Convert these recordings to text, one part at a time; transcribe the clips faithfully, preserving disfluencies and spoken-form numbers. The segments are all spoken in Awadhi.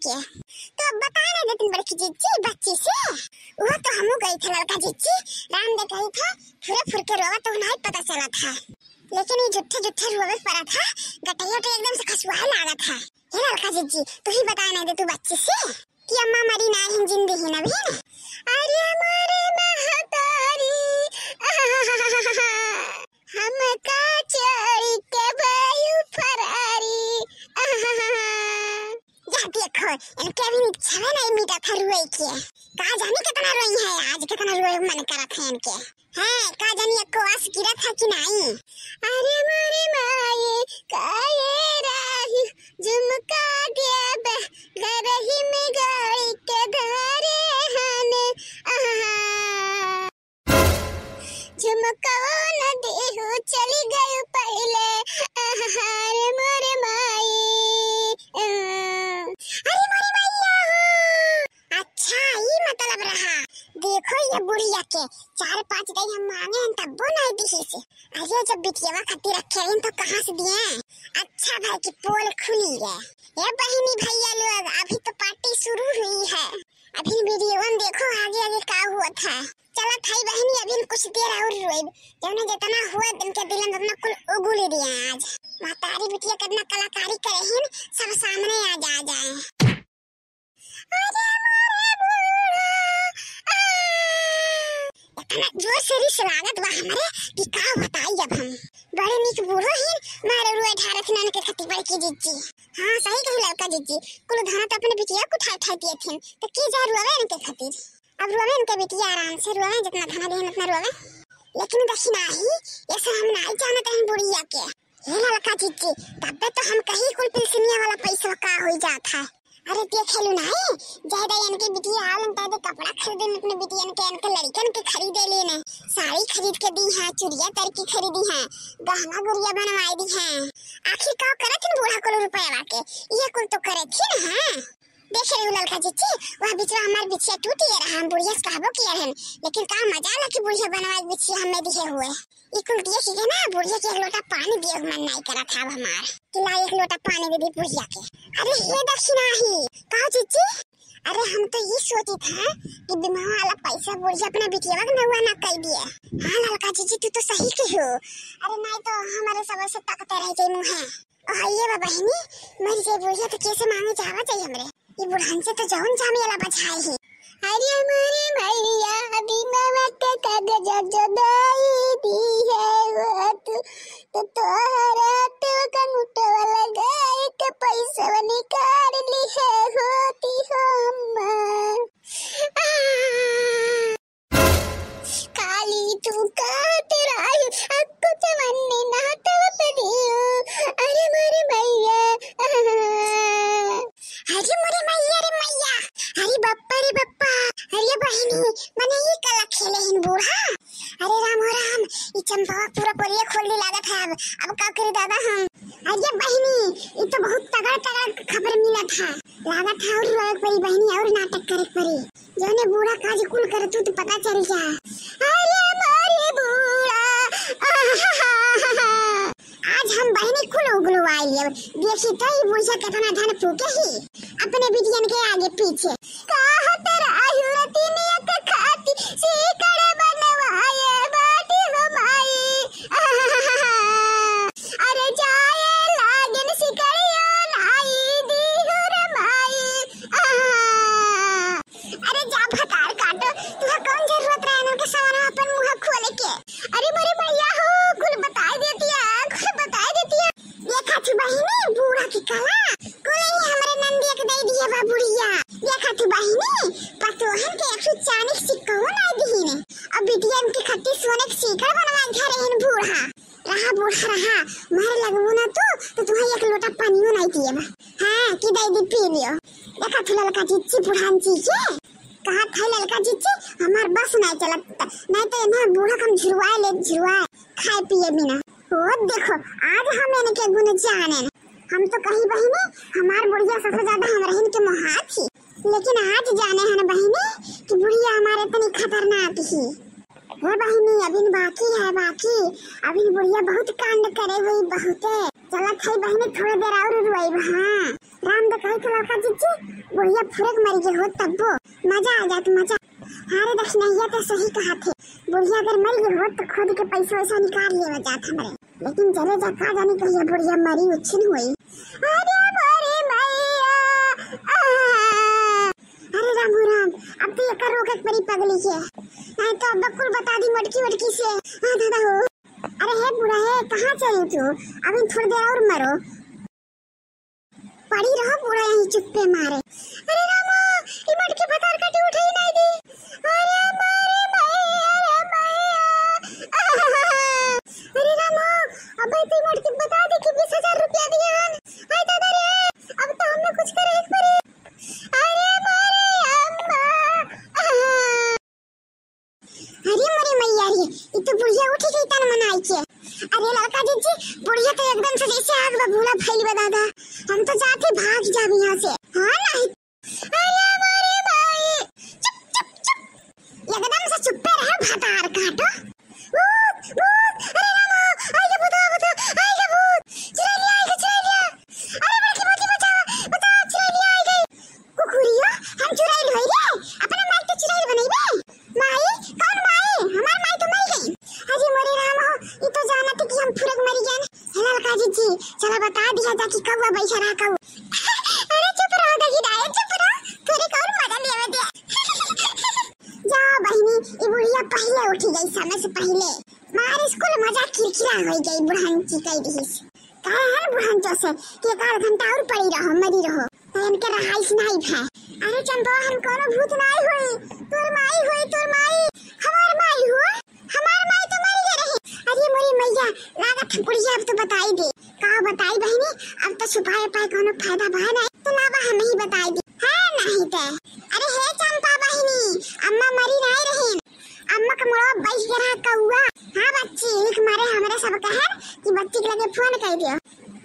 के। तो अब बताए ना देतिन बड़की जिज्जी बच्ची से, वो तो हमहू गई थे ललका जिज्जी, राम दे कही था, फुरे फुर के रोवा तो नहीं पता चला था, लेकिन ये झूठे झूठे रोवे पड़ा था, गटैया तो एकदम से खसुआ लागा था। हे ललका जिज्जी, तू ही बताए ना दे तू बच्ची से कि अम्मा मरी ना हिन, जिंदी ही ना भी ना। अरे मोरे महतारी, हमका छोड़ी के बायू फरारी। जा देखो, इनके अभी इच्छा नहीं मिटा था रोए के। का जाने कितना रोई है आज, कितना रोए मन करत है इनके। हैं, का जाने एको आस गिरत है कि नहीं। अरे मोरे माये, काये राही, झुमका देबे, घरही में गाड़ी के धारे हने। आहा। झुमकवा न देहु चली गयु पहिले, आहार मोर माई। अरे मोरे मैया हो। अच्छा, ई मतलब रहा। देखो ये बुढ़िया के, चार पाँच दई हम मांगे हन तब्बो नहीं दिही से। अरे जब बिटियावा खातिर रखे रही तो कहाँ से दिए? अच्छा भाई की पोल खुली है। ये बहिनी भैया लोग, अभी तो पार्टी शुरू हुई है। अभी वीडियो में देखो आगे आगे का हुआ था। चला थाई बहिनी, अभी कुछ देर और रोइब। जौने जितना हुआ दिन के दिल में उतना कुल उगुल दिया आज। महतारी बिटिया कितना कलाकारी करे हैं, सब सामने आ जा जाए। अरे मोरे बूढ़ा, आ। इतना जोर से रिस लागत बा हमरे कि का बताई अब हम। बड़े नीक बूढ़ो हैं, मारे रुए ढारत नन के खती बड़की जिज्जी। हाँ, सही कही लड़का जिज्जी, कुल धन तो अपने बिटिया को उठा उठा दिए थे, तो की जा रुआवे इनके खातिर। अब रोवे इनके बिटिया आराम से रोवे, जितना धना देहन उतना रोवे। लेकिन दक्षिणा ही, ये सब हम नहीं जानते हैं बुढ़िया के। हे ललका जिज्जी, तब्बे तो हम कही कुल पिलसिनिया वाला पैसा का होई जात है। अरे देखे लू नहीं, ज्यादा इनके बिटिया आलन तादे कपड़ा खरीदे में अपने बिटियन के, इनके लड़कन के खरीदे लेने, साड़ी खरीद के दी है, चुरिया तरकी खरीदी है, गहना गुरिया बनवाई दी है। आखिर का करे थी बूढ़ा कुल रुपया के, ये कुल तो करे थी ना। देखे रही ललका जिज्जी, वह बिचवा हमार बिछिया टूट गया रहा, हम बुढ़िया से कहबो किया रहन, लेकिन का मजा ला कि बुढ़िया बनवा के बिछिया हमें दिए हुए। ई कुल दिए की ना, बुढ़िया के एक लोटा पानी दिए मन नहीं करा था अब हमार, कि ला एक लोटा पानी दे दी बुढ़िया के। अरे हे दक्षिणा ही, का जिज्जी? अरे हम तो ये सोची था कि बीमा वाला पैसा बुढ़िया अपने बिटिया के नौआ ना कह दिए। हाँ ललका जिज्जी, तू तो सही कहो। अरे नहीं तो हमारे सब से ताकत रह जाए मुँह है। ओ हइये बा बहिनी, मर जाए बुढ़िया तो कैसे मांगे जावा जाए हमरे। ये बुढ़ान से तो जौन जामे वाला बचाए है। अरे मोरे मैया, बीमा के कागज जदाई दी है हो तू, तो तोहरा तो कंगुटवा लगाए के पैसा निकाल ली है होती हो अम्मा। आ। काली तू कात राही, अक्कु तमन्ने ना तव पदियो। अरे मोरे मैया। अरे मोरे मैया रे मैया। अरे बप्पा रे बप्पा। अरे बहिनी, मने ई कला खेले हिन बूढ़ा। अरे राम हो राम, ई चंपवा पूरा पोलिया खोल दी लागत है अब। अब का करी दादा हम? अरे बहिनी, ई तो बहुत तगड़ तगड़ खबर मिलत है। लागत है और रोए के परी बहिनी, और नाटक करे के परी। जौने बूढ़ा काज कुल करतू तो पता चल जा। अरे मोरे बूढ़ा, आहाहाहा। आज हम बहिनी कुल उगलवाई लेब। देखी तो ई बुढ़िया कितना धन फूके ही अपने बिटियन के आगे पीछे। कहत राही रतिनिया के खाती सीकड़ बनवाए बाटी हो माई। आहाहाहा। अरे जाए लागेन सिकड़िया नाई दीहु रे माई। आहा। अरे जा भतार काटो, तुहा कौन जरूरत रहे इनके सवनवा अपन मुंह खोले के? अरे मोरे भैया हो, कुल बताई देतिया, कुल बताई देतिया। देखा थी बहिनी, बूढ़ा की कला, कुल ही हमरे नंदिया के दे दिया बा बुढ़िया। देखा थी बहिनी, पतोहन के एक सौ चांदी के सिक्का ना दीने। अब बिटिया इनके खत्ती सोने के सीकड़ बनवा के धरे हैं बूढ़ा। रहा बूढ़ा रहा, मारे लगबू ना तू, तो तुम्हें एक लोटा पानियो नहीं दिए बा। हाँ, कि दे दी पी लियो। देखा तू ललका जिज्जी बुढ़ान जी के, कहा था ललका जिज्जी, हमार बस नहीं चलत, नहीं तो इन्हें बूढ़ा कम झुरवाए ले, झुरवाए, खाए पिए बिना। वो देखो, आज हम इनके गुण जाने। हम तो कही बहिनी, हमार बुढ़िया सबसे ज्यादा हम रहन के मोहात ही, लेकिन आज जाने हन बहिनी कि बुढ़िया हमारे इतनी खतरनाक ही। हे बहिनी, अभिन बाकी है, बाकी। अभिन बुढ़िया बहुत कांड करे हुई, बहुते। चलत है बहिनी, थोड़ी देर और रुआई। हाँ, राम देखाई के लड़का जिज्जी, बुढ़िया फुरक मर गए होत तब्बो मजा आ जात, मजा। हाँ रे दक्षिणैया, ते सही कहा थे, बुढ़िया अगर मर गए होत तो खोद के पैसा वैसा निकाल लेवे जात हमरे। लेकिन चले जा, का जानी कहिया बुढ़िया मरी उछिन होई। अरे मोरे मैया, आह। अरे रामो राम, अब तो एकर रोके के पड़ी पगली के, नहीं तो अब कुल बता दी मटकी वटकी से। हाँ दादा हो। अरे हे बूढ़ा हे, कहाँ चली तू? अभी थोड़ी देर और मरो। पड़ी रहो बूढ़ा यहीं चुप्पे मारे। अरे रामा, ई मटकी भतार काटी उठे ही नहीं दी। अरे मारे मैया, अरे मैया। अरे रामा, अबे तू मटकी बता दे कि बीस हजार रुपया दिया हन। हाय दादा रे, अब तो हमने कुछ करे एक बारी। अरे मारे अम्मा। अरे मोरे मैया रे, ई तो बुढ़िया उठ गई तन मनाई के। अरे लड़का जिज्जी, बुढ़िया तो एकदम से जैसे आग बबूला भइल बा दादा। हम तो जाते भाग जाब यहाँ से। हाँ नहीं। अरे मोरे भाई, चुप, चुप, चुप। एकदम से चुप्पे रहे भतार काटो। भूत, भूत, अरे रामा, आई गे भूत, भूत, आई गे भूत। चुरैलिया आई गे, चुरैलिया। अरे बड़की भौजी बचाओ, बचाओ, चुरैलिया आई गई। कुकुरिया, हम चुरैल होई रे, अपने माई के चुरैल बनइबे? माई? कौन माई? हमार माई तो मर गई। अरे मोरे राम हो, ई तो जानत कि हम फुरक मरी गए। हे ललका जिज्जी, चला बता दिया जा कि कौआ बैठा रहा कौआ। अरे चुप रहो दही दाई, चुप रहो, थोड़ी कौन मजा लेवे दे। जाओ बहिनी, ई बुढ़िया पहिले उठी गई समय से पहिले। मार स्कूल मजा किरकिरा होई गई, बुढ़ान की कह दिहिस। कहे हन बुढ़न जैसे कि एक आध घंटा और पड़ी रहो, मरी रहो, तो इनके रहाइश नहीं भे। अरे चंपा, हम कोनो भूत नहीं होई, तोर माई होई, तोर माई, हमार माई हो, हमार माई तो मर गए रही। अरे मोरी मैया, लागत है बुढ़िया अब तो बताई दे। का बताई बहिनी, अब तो छुपाए पाए कोनो फायदा बा नहीं, तो लावा हम ही बताई दे। है नहीं ते। अरे हे चंपा बहिनी, अम्मा मरी नहीं रही, अम्मा के मुड़वा बैठ गया रहा कौआ। हाँ बच्ची, एक मारे हमरे सब कहन कि बच्ची के लगे फोन कर दियो,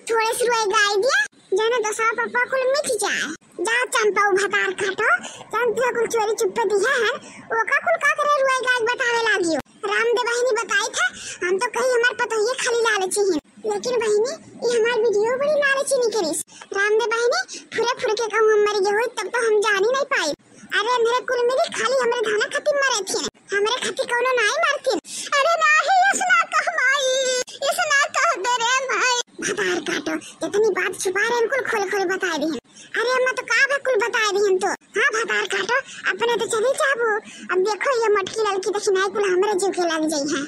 थोड़े से रुए गाय दिया, जाने दसवा पप्पा कुल मिट जाए। जा चंपा उ भतार काटो, चंपा कुल चोरी चुप्पे दिया है, ओका कुल का करे रुए गाय बतावे लागियो। रामदेव बहिनी बताई था, हम तो कही हमार पतोहिए खाली लालची है, लेकिन बहिनी ये हमार वीडियो बड़ी लालची निकलिस। रामदेव बहिनी फुरे फुरे के कहूँ हम मर गए होई तब तो हम जानी नहीं पाई। अरे अंधरे कुल मिली खाली हमरे धाना खातिर मरे थे, हमरे खातिर कौनो नाई मरथिन। अरे नाही, ऐसा ना कह माई, ऐसा ना कह दे रे माई। भतार काटो, जितनी बात छुपा रहे हैं, कुल खोल खोल बता दिहन। अरे अम्मा तो का बा कुल बता दिहन तो। हाँ भतार काटो, अपने तो चली जाबो, अब देखो ये मटकी ललकी दक्षिणाई कुल हमरे जीव के लग जाई है।